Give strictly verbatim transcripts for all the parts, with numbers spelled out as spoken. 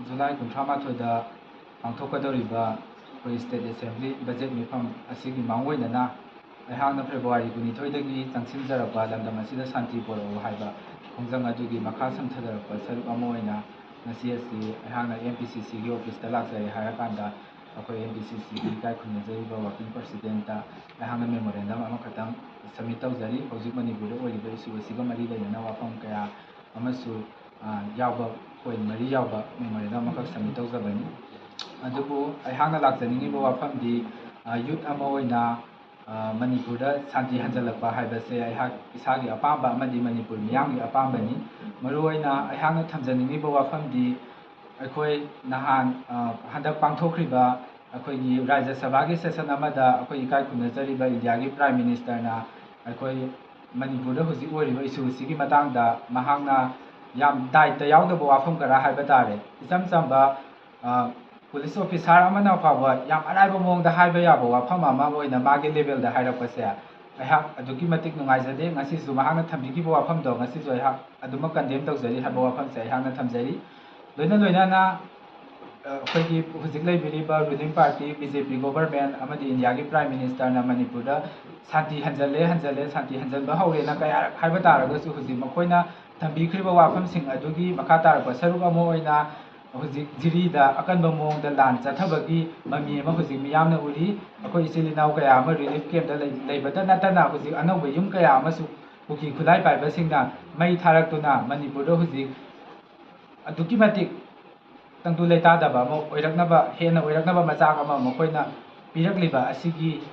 July ꯀꯨꯟꯊ꯭ꯔꯥ ꯃꯥꯊꯣꯏꯗ ꯄꯥꯡꯊꯣꯛꯀꯗꯧꯔꯤꯕ ꯑꯩꯈꯣꯏ State Assembly budget ꯃꯤꯐꯝ ꯑꯁꯤꯒꯤ ꯃꯥꯡꯑꯣꯏꯅꯅ ꯑꯩꯍꯥꯛꯅ ꯐꯦꯕ꯭ꯔꯨꯋꯥꯔꯤ ꯀꯨꯟꯅꯤꯊꯣꯏꯗꯒꯤ ꯆꯪꯁꯤꯟꯖꯔꯛꯄ ꯂꯝꯗꯝ ꯑꯁꯤꯗ ꯁꯥꯟꯇꯤ ꯄꯣꯔꯛꯎ ꯍꯥꯏꯕ ꯈꯣꯡꯖꯪ ꯑꯗꯨꯒꯤ ꯃꯈꯥ ꯁꯝꯊꯖꯔꯛꯄ ꯁꯔꯨꯛ ꯑꯃ ꯑꯣꯏꯅ ꯉꯁꯤ ꯑꯁꯤ ꯑꯩꯍꯥꯛꯅ M P C Cꯒꯤ officeꯇ ꯂꯥꯛꯆꯔꯦ ꯍꯥꯏꯔꯀꯥꯟꯗ ꯑꯩꯈꯣꯏ M P C Cꯒꯤ ꯏꯀꯥꯏ ꯈꯨꯝꯅꯖꯔꯤꯕ working presidentꯇ ꯑꯩꯍꯥꯛꯅ memorandum ꯑꯃꯈꯛꯇꯪ submit ꯇꯧꯖꯔꯤ꯫ ꯍꯧꯖꯤꯛ ꯃꯅꯤꯄꯨꯔꯗ ꯑꯣꯏꯔꯤꯕ issue ꯑꯁꯤꯒ ꯃꯔꯤ ꯂꯩꯅꯅ ꯋꯥꯐꯝ ꯀꯌꯥ ꯑꯃꯁꯨ, ꯑ, ꯌꯥꯎꯕ, point ꯃꯔꯤ ꯌꯥꯎꯕ memorandum ꯑꯃꯈꯛ submit ꯇꯧꯖꯕꯅꯤ꯫ ꯑꯗꯨꯕꯨ ꯑꯩꯍꯥꯛꯅ ꯂꯥꯛꯆꯅꯤꯡꯉꯤꯕ ꯋꯥꯐꯝꯗꯤ, ꯑ, youth ꯑꯃ ꯑꯣꯏꯅ, ꯑ, ꯃꯅꯤꯄꯨꯔꯗ ꯁꯥꯟꯇꯤ ꯍꯟꯖꯤꯜꯂꯛꯄ ꯍꯥꯏꯕꯁꯦ ꯑꯩꯍꯥꯛ ꯏꯁꯥꯒꯤ ꯑꯄꯥꯝꯕ ꯑꯃꯗꯤ ꯃꯅꯤꯄꯨꯔ ꯃꯤꯌꯥꯝꯒꯤ ꯑꯄꯥꯝꯕꯅꯤ꯫ ꯃꯔꯨꯑꯣꯏꯅ ꯑꯩꯍꯥꯛꯅ ꯊꯝꯖꯅꯤꯡꯉꯤꯕ ꯋꯥꯐꯝꯗꯤ, ꯑꯩꯈꯣꯏ ꯅꯍꯥꯟ, ꯑ, ꯍꯟꯗꯛ ꯄꯥꯡꯊꯣꯛꯈ꯭ꯔꯤꯕ ꯑꯩꯈꯣꯏꯒꯤ ꯔꯥꯖ꯭ꯌ ꯁꯚꯥꯒꯤ session ꯑꯃꯗ ꯑꯩꯈꯣꯏ ꯏꯀꯥꯏ ꯈꯨꯝꯅꯖꯔꯤꯕ ꯏꯟꯗꯤꯌꯥꯒꯤ Prime Ministerꯅ ꯑꯩꯈꯣꯏ ꯃꯅꯤꯄꯨꯔꯗ ꯍꯧꯖꯤꯛ ꯑꯣꯏꯔꯤꯕ issue ꯑꯁꯤꯒꯤ ꯃꯇꯥꯡꯗ ꯃꯍꯥꯛꯅ ꯌꯥꯝ ꯗꯥꯏꯠꯇ ꯌꯥꯎꯗꯕ ꯋꯥꯐꯝ ꯈꯔ ꯍꯥꯏꯕ ꯇꯥꯔꯦ꯫ ꯏꯆꯝ ꯆꯝꯕ, ꯑ, police officer ꯑꯃꯅ ꯐꯥꯎꯕ ꯌꯥꯝ ꯑꯔꯥꯏꯕ ꯃꯑꯣꯡꯗ ꯍꯥꯏꯕ ꯌꯥꯕ ꯋꯥꯐꯝ ꯑꯃ ꯑꯣꯏꯅ ꯃꯥꯒꯤ levelꯗ ꯍꯥꯏꯔꯛꯄꯁꯦ ꯑꯩꯍꯥꯛ ꯑꯗꯨꯛꯀꯤ ꯃꯇꯤꯛ ꯅꯨꯡꯉꯥꯏꯖꯗꯦ꯫ ꯉꯁꯤꯁꯨ ꯃꯍꯥꯛꯅ ꯊꯝꯕꯤꯈꯤꯕ ꯋꯥꯐꯝꯗꯣ ꯉꯁꯤꯁꯨ ꯑꯩꯍꯥꯛ ꯑꯗꯨꯃꯛ condemn ꯇꯧꯖꯔꯤ ꯍꯥꯏꯕ ꯋꯥꯐꯝꯁꯦ ꯑꯩꯍꯥꯛꯅ ꯊꯝꯖꯔꯤ꯫ ꯂꯣꯏꯅ ꯂꯣꯏꯅꯅ, ꯑ, ꯑꯩꯈꯣꯏꯒꯤ ꯍꯧꯖꯤꯛ ꯂꯩꯕꯤꯔꯤꯕ ruling party B J P government ꯑꯃꯗꯤ ꯏꯟꯗꯤꯌꯥꯒꯤ Prime Ministerꯅ ꯃꯅꯤꯄꯨꯔꯗ ꯁꯥꯟꯇꯤ ꯍꯟꯖꯜꯂꯦ, ꯍꯟꯖꯜꯂꯦ, ꯁꯥꯟꯇꯤ ꯍꯟꯖꯟꯕ ꯍꯧꯔꯦꯅ ꯀꯌꯥꯔꯛ ꯍꯥꯏꯕ ꯇꯥꯔꯒꯁꯨ, ꯍꯧꯖꯤꯛ ꯃꯈꯣꯏꯅ ꯊꯝꯕꯤꯈ꯭ꯔꯤꯕ ꯋꯥꯐꯝꯁꯤꯡ ꯑꯗꯨꯒꯤ ꯃꯈꯥ ꯇꯥꯔꯛꯄ ꯁꯔꯨꯛ ꯑꯃ ꯑꯣꯏꯅ ꯍꯧꯖꯤꯛ ꯖꯤꯔꯤꯗ ꯑꯀꯟꯕ ꯃꯑꯣꯡꯗ ꯂꯥꯟ ꯆꯠꯊꯕꯒꯤ ꯃꯃꯤ ꯑꯃ ꯍꯧꯖꯤꯛ ꯃꯤꯌꯥꯝꯅ ꯎꯔꯤ꯫ ꯑꯩꯈꯣꯏ ꯏꯆꯤꯜ ꯏꯅꯥꯎ ꯀꯌꯥ ꯑꯃ relief campꯇ ꯂꯩ-, ꯂꯩꯕꯇ ꯅꯠꯇꯅ ꯍꯧꯖꯤꯛ ꯑꯅꯧꯕ ꯌꯨꯝ ꯀꯌꯥ ꯑꯃꯁꯨ ꯀꯨꯀꯤ ꯈꯨꯠꯂꯥꯏ ꯄꯥꯏꯕꯁꯤꯡꯅ ꯃꯩ ꯊꯥꯔꯛꯇꯨꯅ ꯃꯅꯤꯄꯨꯔꯗ ꯍꯧꯖꯤꯛ ꯑꯗꯨꯛꯀꯤ ꯃꯇꯤꯛ ꯇꯪꯗꯨ ꯂꯩꯇꯥꯗꯕ ꯑꯃ ꯑꯣꯏꯔꯛꯅꯕ, ꯍꯦꯟꯅ ꯑꯣꯏꯔꯛꯅꯕ ꯃꯆꯥꯛ ꯑꯃ ꯃꯈꯣꯏꯅ ꯄꯤꯔꯛꯂꯤꯕ ꯑꯁꯤꯒꯤ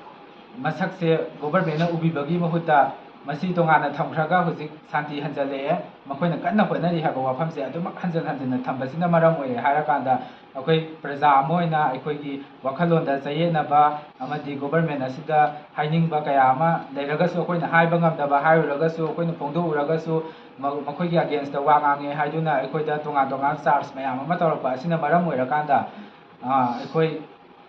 ꯃꯁꯛꯁꯦ governmentꯅ ꯎꯕꯤꯕꯒꯤ ꯃꯍꯨꯠꯇ ꯃꯁꯤ ꯇꯣꯉꯥꯟꯅ ꯊꯝꯈ꯭ꯔꯒ ꯍꯧꯖꯤꯛ ꯁꯥꯟꯇꯤ ꯍꯟꯖꯜꯂꯛꯑꯦ, ꯃꯈꯣꯏꯅ ꯀꯟꯅ ꯍꯣꯠꯅꯔꯤ ꯍꯥꯏꯕ ꯋꯥꯐꯝꯁꯦ ꯑꯗꯨꯃꯛ ꯍꯟꯖꯟ ꯍꯟꯖꯟꯅ ꯊꯝꯕꯁꯤꯅ ꯃꯔꯝ ꯑꯣꯏꯔꯦ ꯍꯥꯏꯔꯀꯥꯟꯗ, ꯑꯩꯈꯣꯏ ꯄ꯭ꯔꯖꯥ ꯑꯃ ꯑꯣꯏꯅ ꯑꯩꯈꯣꯏꯒꯤ ꯋꯥꯈꯜꯂꯣꯟꯗ ꯆꯌꯦꯠꯅꯕ ꯑꯃꯗꯤ government ꯑꯁꯤꯗ ꯍꯥꯏꯅꯤꯡꯕ ꯀꯌꯥ ꯑꯃ ꯂꯩꯔꯒꯁꯨ, ꯑꯩꯈꯣꯏꯅ ꯍꯥꯏꯕ ꯉꯝꯗꯕ ꯍꯥꯏꯔꯨꯔꯒꯁꯨ, ꯑꯩꯈꯣꯏꯅ ꯐꯣꯡꯗꯣꯛꯎꯔꯒꯁꯨ, ꯃ-, ꯃꯈꯣꯏꯒꯤ againstꯇ ꯋꯥ ꯉꯥꯡꯉꯦ ꯍꯥꯏꯗꯨꯅ ꯑꯩꯈꯣꯏꯗ ꯇꯣꯉꯥꯟ ꯇꯣꯉꯥꯟ charge ꯃꯌꯥꯝ ꯑꯃ ꯇꯧꯔꯛꯄ ꯑꯁꯤꯅ ꯃꯔꯝ ꯑꯣꯏꯔꯀꯥꯟꯗ, ꯑ, ꯑꯩꯈꯣꯏ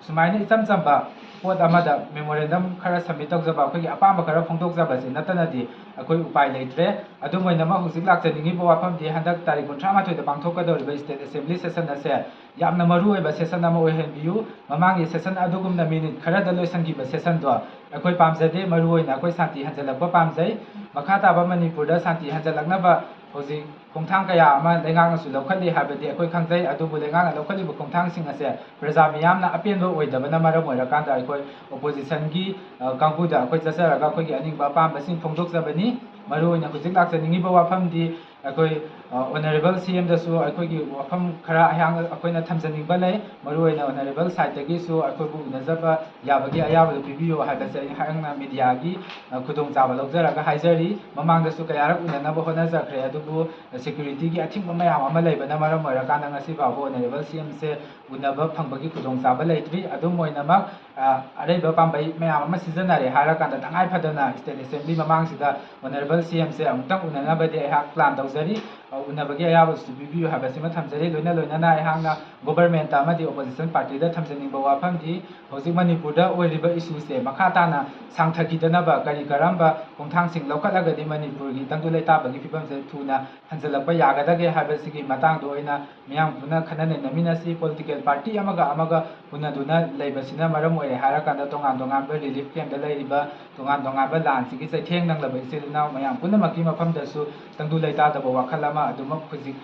ꯁꯨꯃꯥꯏꯅ ꯏꯆꯝ ꯆꯝꯕ ꯄꯣꯠ ꯑꯃꯗ memorandum ꯈꯔ submit ꯇꯧꯖꯕ, ꯑꯩꯈꯣꯏꯒꯤ ꯑꯄꯥꯝꯕ ꯈꯔ ꯐꯣꯡꯗꯣꯛꯆꯕꯁꯤ ꯅꯠꯇꯅꯗꯤ ꯑꯩꯈꯣꯏ ꯎꯄꯥꯏ ꯂꯩꯇ꯭ꯔꯦ꯫ ꯑꯗꯨꯝ ꯑꯣꯏꯅꯃꯛ ꯍꯧꯖꯤꯛ ꯂꯥꯛꯆꯅꯤꯡꯉꯤꯕ ꯋꯥꯐꯝꯗꯤ ꯍꯟꯗꯛ ꯇꯥꯔꯤꯛ ꯀꯨꯟꯊ꯭ꯔꯥ ꯃꯥꯊꯣꯏꯗ ꯄꯥꯡꯊꯣꯛꯀꯗꯧꯔꯤꯕ state assembly session ꯑꯁꯦ ꯌꯥꯝꯅ ꯃꯔꯨ ꯑꯣꯏꯕ session ꯑꯃ ꯑꯣꯏꯍꯟꯕꯤꯌꯨ꯫ ꯃꯃꯥꯡꯒꯤ session ꯑꯗꯨꯒꯨꯝꯅ minute ꯈꯔꯗ ꯂꯣꯏꯁꯤꯟꯈꯤꯕ sessionꯗꯣ ꯑꯩꯈꯣꯏ ꯄꯥꯝꯖꯗꯦ꯫ ꯃꯔꯨꯑꯣꯏꯅ ꯑꯩꯈꯣꯏ ꯁꯥꯟꯇꯤ ꯍꯟꯖꯤꯜꯂꯛꯄ ꯄꯥꯝꯖꯩ꯫ ꯃꯈꯥ ꯇꯥꯕ ꯃꯅꯤꯄꯨꯔꯗ ꯁꯥꯟꯇꯤ ꯍꯟꯖꯤꯜꯂꯛꯅꯕ ꯍꯧꯖꯤꯛ ꯈꯣꯡꯊꯥꯡ ꯀꯌꯥ ꯑꯃ ꯂꯩꯉꯥꯛꯅꯁꯨ ꯂꯧꯈꯠꯂꯤ ꯍꯥꯏꯕꯗꯤ ꯑꯩꯈꯣꯏ ꯈꯪꯖꯩ꯫ ꯑꯗꯨꯕꯨ ꯂꯩꯉꯥꯛꯅ ꯂꯧꯈꯠꯂꯤꯕ ꯈꯣꯡꯊꯥꯡꯁꯤꯡ ꯑꯁꯦ ꯄ꯭ꯔꯖꯥ ꯃꯤꯌꯥꯝꯅ ꯑꯄꯦꯟꯕ ꯑꯣꯏꯗꯕꯅ ꯃꯔꯝ ꯑꯣꯏꯔꯀꯥꯟꯗ ꯑꯩꯈꯣꯏ oppositionꯒꯤ, ꯑ, ꯀꯥꯡꯕꯨꯗ ꯑꯩꯈꯣꯏ ꯆꯠꯆꯔꯒ ꯑꯩꯈꯣꯏꯒꯤ ꯑꯅꯤꯡꯕ ꯑꯄꯥꯝꯕꯁꯤꯡ ꯐꯣꯡꯗꯣꯛꯆꯕꯅꯤ꯫ ꯃꯔꯨꯑꯣꯏꯅ ꯍꯧꯖꯤꯛ ꯂꯥꯛꯆꯅꯤꯡꯉꯤꯕ ꯋꯥꯐꯝꯗꯤ ꯑꯩꯈꯣꯏ, ꯑ, honourable CMꯗꯁꯨ ꯑꯩꯈꯣꯏꯒꯤ ꯋꯥꯐꯝ ꯈꯔ ꯑꯩꯍꯥꯛꯅ, ꯑꯩꯈꯣꯏꯅ ꯊꯝꯖꯅꯤꯡꯕ ꯂꯩ꯫ ꯃꯔꯨꯑꯣꯏꯅ honourable sideꯇꯒꯤꯁꯨ ꯑꯩꯈꯣꯏꯕꯨ ꯎꯅꯖꯕ ꯌꯥꯕꯒꯤ ꯑꯌꯥꯕꯗꯨ ꯄꯤꯕꯤꯌꯨ ꯍꯥꯏꯕꯁꯦ ꯑꯩꯍꯥꯛꯅ mediaꯒꯤ, ꯑ, ꯈꯨꯗꯣꯡꯆꯥꯕ ꯂꯧꯖꯔꯒ ꯍꯥꯏꯖꯔꯤ꯫ ꯃꯃꯥꯡꯗꯁꯨ ꯀꯌꯥꯔꯛ ꯎꯅꯅꯕ ꯍꯣꯠꯅꯖꯈ꯭ꯔꯦ, ꯑꯗꯨꯕꯨ securityꯒꯤ ꯑꯊꯤꯡꯕ ꯃꯌꯥꯝ ꯑꯃ ꯂꯩꯕꯅ ꯃꯔꯝ ꯑꯣꯏꯔꯀꯥꯟꯗ ꯉꯁꯤ ꯐꯥꯎꯕ honourable CMꯁꯦ ꯎꯅꯕ ꯐꯪꯕꯒꯤ ꯈꯨꯗꯣꯡꯆꯥꯕ ꯂꯩꯇ꯭ꯔꯤ꯫ ꯑꯗꯨꯝ ꯑꯣꯏꯅꯃꯛ, ꯑ, ꯑꯔꯩꯕ ꯄꯥꯝꯕꯩ ꯃꯌꯥꯝ ꯑꯃ ꯁꯤꯖꯤꯟꯅꯔꯦ ꯍꯥꯏꯔꯀꯥꯟꯗ ꯇꯉꯥꯏ ꯐꯗꯅ state assembly ꯃꯃꯥꯡꯁꯤꯗ honourable CMꯁꯦ ꯑꯃꯨꯛꯇꯪ ꯎꯅꯅꯕꯗꯤ ꯑꯩꯍꯥꯛ plan ꯇꯧꯖꯔꯤ꯫ ꯑ, ꯎꯅꯕꯒꯤ ꯑꯌꯥꯕꯁꯨ ꯄꯤꯕꯤꯌꯨ ꯍꯥꯏꯕꯁꯤꯃ ꯊꯝꯖꯔꯤ꯫ ꯂꯣꯏꯅ ꯂꯣꯏꯅꯅ ꯑꯩꯍꯥꯛꯅ governmentꯇ ꯑꯃꯗꯤ opposition partyꯗ ꯊꯝꯖꯅꯤꯡꯕ ꯋꯥꯐꯝꯗꯤ ꯍꯧꯖꯤꯛ ꯃꯅꯤꯄꯨꯔꯗ ꯑꯣꯏꯔꯤꯕ issueꯁꯦ ꯃꯈꯥ ꯇꯥꯅ ꯁꯥꯡꯊꯈꯤꯗꯅꯕ ꯀꯔꯤ ꯀꯔꯝꯕ ꯈꯣꯡꯊꯥꯡꯁꯤꯡ ꯂꯧꯈꯠꯂꯒꯗꯤ ꯃꯅꯤꯄꯨꯔꯒꯤ ꯇꯪꯗꯨ ꯂꯩꯇꯥꯕꯒꯤ ꯐꯤꯕꯝꯁꯦ ꯊꯨꯅ ꯍꯟꯖꯤꯜꯂꯛꯄ ꯌꯥꯒꯗꯒꯦ ꯍꯥꯏꯕꯁꯤꯒꯤ ꯃꯇꯥꯡꯗ ꯑꯣꯏꯅ ꯃꯤꯌꯥꯝ ꯄꯨꯟꯅ ꯈꯟꯅ ꯅꯩꯅꯃꯤꯟꯅꯁꯤ꯫ Political party ꯑꯃꯒ ꯑꯃꯒ ꯎꯅꯗꯨꯅ ꯂꯩꯕꯁꯤꯅ ꯃꯔꯝ ꯑꯣꯏꯔꯦ ꯍꯥꯏꯔꯀꯥꯟꯗ ꯇꯣꯉꯥꯟ ꯇꯣꯉꯥꯟꯕ relief campꯇ ꯂꯩꯔꯤꯕ ꯇꯣꯉꯥꯟ ꯇꯣꯉꯥꯟꯕ ꯂꯥꯟꯁꯤꯒꯤ ꯆꯩꯊꯦꯡ ꯅꯪꯂꯕ ꯏꯆꯤꯜ ꯏꯅꯥꯎ ꯃꯌꯥꯝ ꯄꯨꯝꯅꯃꯛꯀꯤ ꯃꯐꯝꯗꯁꯨ ꯇꯪꯗꯨ ꯂꯩꯇꯥꯗꯕ ꯋꯥꯈꯜ ꯑꯃ ꯑꯗꯨꯃꯛ ꯍꯧꯖꯤꯛ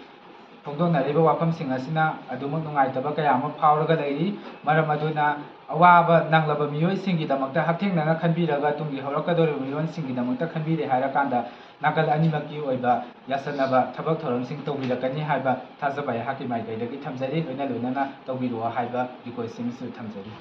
ꯐꯣꯡꯗꯣꯛꯅꯔꯤꯕ ꯋꯥꯐꯝꯁꯤꯡ ꯑꯁꯤꯅ ꯑꯗꯨꯃꯛ ꯅꯨꯡꯉꯥꯏꯇꯕ ꯀꯌꯥ ꯑꯃ ꯐꯥꯎꯔꯒ ꯂꯩꯔꯤ꯫ ꯃꯔꯝ ꯑꯗꯨꯅ ꯑꯋꯥꯕ ꯅꯪꯂꯕ ꯃꯤꯑꯣꯏꯁꯤꯡꯒꯤꯗꯃꯛꯇ ꯍꯛꯊꯦꯡꯅꯅ ꯈꯟꯕꯤꯔꯒ ꯇꯨꯡꯒꯤ ꯍꯧꯔꯛꯀꯗꯧꯔꯤꯕ ꯃꯤꯔꯣꯟꯁꯤꯡꯒꯤꯗꯃꯛꯇ ꯈꯟꯕꯤꯔꯦ ꯍꯥꯏꯔꯀꯥꯟꯗ ꯅꯥꯀꯜ ꯑꯅꯤꯃꯛꯀꯤ ꯑꯣꯏꯕ ꯌꯥꯁꯟꯅꯕ ꯊꯕꯛ ꯊꯧꯔꯝꯁꯤꯡ ꯇꯧꯕꯤꯔꯛꯀꯅꯤ ꯍꯥꯏꯕ ꯊꯥꯖꯕ ꯑꯩꯍꯥꯛꯀꯤ ꯃꯥꯏꯀꯩꯗꯒꯤ ꯊꯝꯖꯔꯤ꯫ ꯂꯣꯏꯅ ꯂꯣꯏꯅꯅ ꯇꯧꯕꯤꯔꯛꯑꯣ ꯍꯥꯏꯕ requestꯁꯤꯃꯁꯨ ꯊꯝꯖꯔꯤ꯫